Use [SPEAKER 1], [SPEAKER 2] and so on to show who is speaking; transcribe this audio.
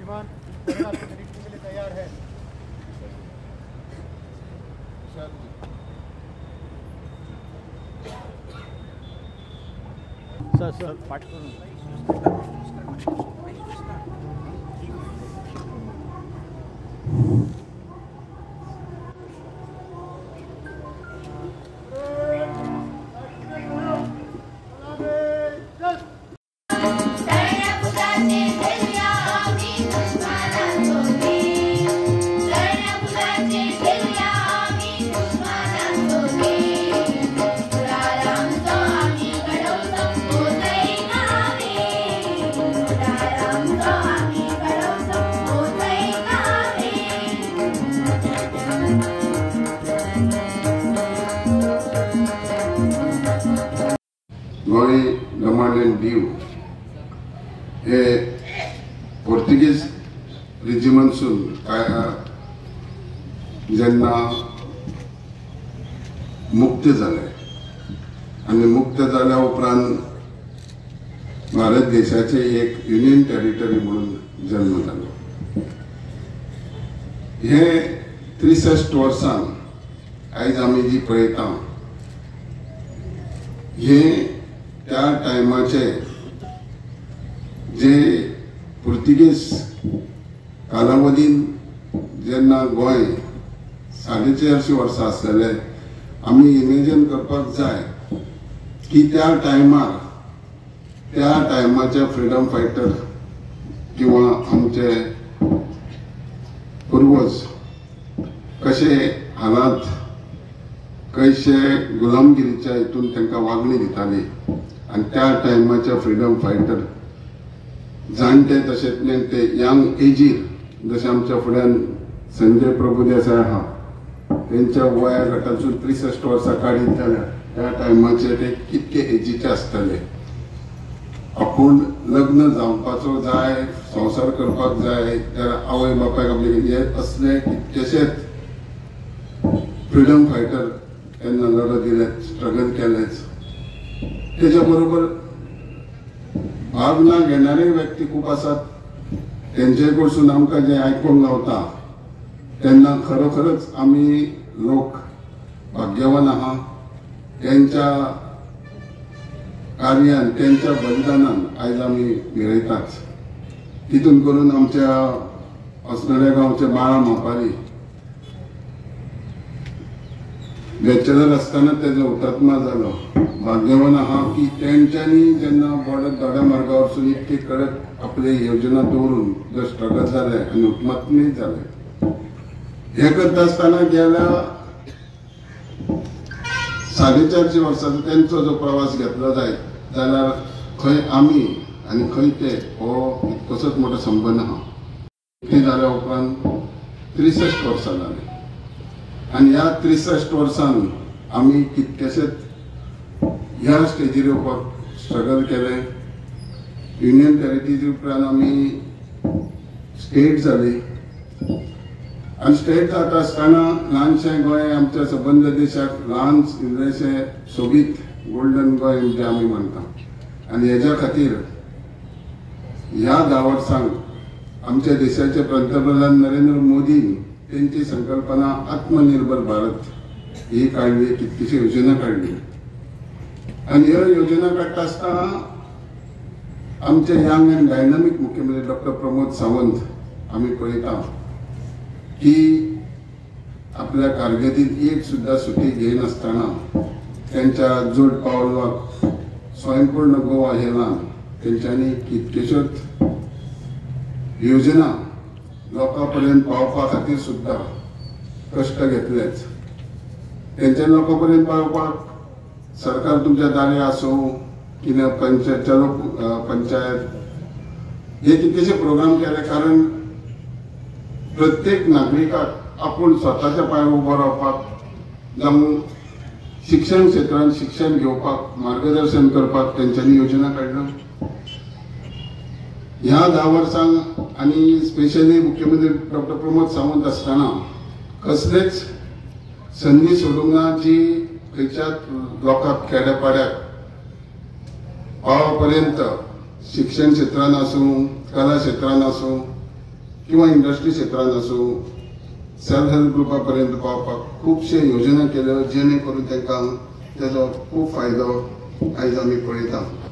[SPEAKER 1] विमान आपके निरीक्षण के लिए तैयार है।
[SPEAKER 2] सर सर पाठ करून
[SPEAKER 3] गोंय दमण आनी दीव हे पोर्तुगीज रिजिमांतसून काय जेन्ना मुक्त जाले आनी मुक्त जाल्या उपरांत भारत देशाचे एक युनियन टेरिटरी म्हणून जन्म जालो। हे 63 वर्सां आयज आमी जी पळयता हे त्या टायमाचे जे पुर्तुगेज कालावधीन जेन्ना गोंय 450 वर्सां आसलेले आमी इमेजीन करपाक जाय की त्या टायमार त्या टायमाचे फ्रिडम फायटर किंवा आमचे पुर्वज कशे हालात कशे गुलामगिरीच्या हितून तांकां वागणी दिताली आनी त्या टायमाचे फ्रिडम फायटर जाणटे तशेंच नेणटे यंग एजीर जशें आमच्या फुड्यान संजय प्रभुदेसाय आहा तेंच्या वया गटांतसून 63 वर्सां काडीत जाल्यार त्या टायमाचे ते कितके एजीचे आसतले। आपूण लग्न जावपाचो जाय, संवसार करपाक जाय जाल्यार आवय बापायक आपले हे असले कितकेशेच फ्रिडम फायटर तेन्ना लढो दिले, स्ट्रगल केलेच। तेच्या बरोबर भाग ना घेणारे व्यक्ती खूब आसात तेंचे कडसून आमकां जें आयकूंक गावता तेन्ना खरोखरच आमी लोक भाग्यवान आहा। तेंच्या कार्यान तेंच्या बलिदानान आयज आमी मिरयतात। तितून करून आमच्या अस्नोड्या गांवचे बाळा मापारी बॅचलर आसतना तेजो हुतात्मा जालो। भाग्यवान आहा की तेंच्यांनी जेन्ना बॉर्डर दोड्या मार्गावरसून इतके कडक आपले योजना दवरून जो स्ट्रगल जाले आनी हुतात्मे जाले। हे करता आसतना गेल्या 450 वर्सांचो तेंचो जो प्रवास घेतलो जायत जाल्यार खंय आमी आनी खंय ते हो कितकोसोच मोठो संबंद आहा। ती जाल्या उपरांत 63 वर्सां जाली आनी ह्या 63 वर्सान आमी कितकेशेच ह्या स्टेजीर येवपाक स्ट्रगल केलें। युनियन टेरिटरी उपरांत आमी स्टेट जाली आनी स्टेट जाता आसतना ल्हानशें गोंय आमच्या सबंद देशाक ल्हान इल्लेशें सोबीत गोल्डन गोंय म्हणजे आमी मानता आनी हेज्या खातीर ह्या 10 वर्सांक आमच्या देशाचे पंतप्रधान नरेंद्र मोदीन तेंची संकल्पना आत्मनिर्भर भारत ही काडली, कितकीशी योजना काडली आनी ह्यो योजना काडटा आसतना आमचे यंग अँड डायनामीक मुख्यमंत्री डॉक्टर प्रमोद सावंत आमी पळयता की आपल्या कारकिर्दीत एक सुद्दां सुटी घेयनासतना तेंच्या जोड पावलाक स्वयंपूर्ण गोवा हे ल्हान तेंच्यांनी कितक्योश्योच योजना लोकां पर्यंत पावपा खातीर सुद्दां कश्ट घेतलेच। तेंच्या लोकां पर्यंत पावपाक सरकार तुमच्या दारे आसूं कितें पंचायत चलो पंचायत हे कितकेशे प्रोग्राम केले कारण प्रत्येक नागरिकाक आपूण स्वताच्या पांयार उबो रावपाक जावं शिक्षण क्षेत्रांत शिक्षण घेवपाक मार्गदर्शन करपाक तेंच्यांनी योजना काडल्यो। ह्या 10 वर्सांक आनी स्पेशली मुख्यमंत्री डॉक्टर प्रमोद सावंत आसतना कसलेच संदी सोडूंक ना जी खंयच्याच लोकांक खेड्यापाड्याक पावा पर्यंत शिक्षण क्षेत्रांत आसूं, कला क्षेत्रांत आसूं, किंवा इंडस्ट्री क्षेत्रांत आसूं, सेल्फ हेल्प ग्रुपा पर्यंत पावपाक खुबशे योजना केल्यो, जेणे करून तांकां तेजो खूब फायदो आयज आमी पळयता.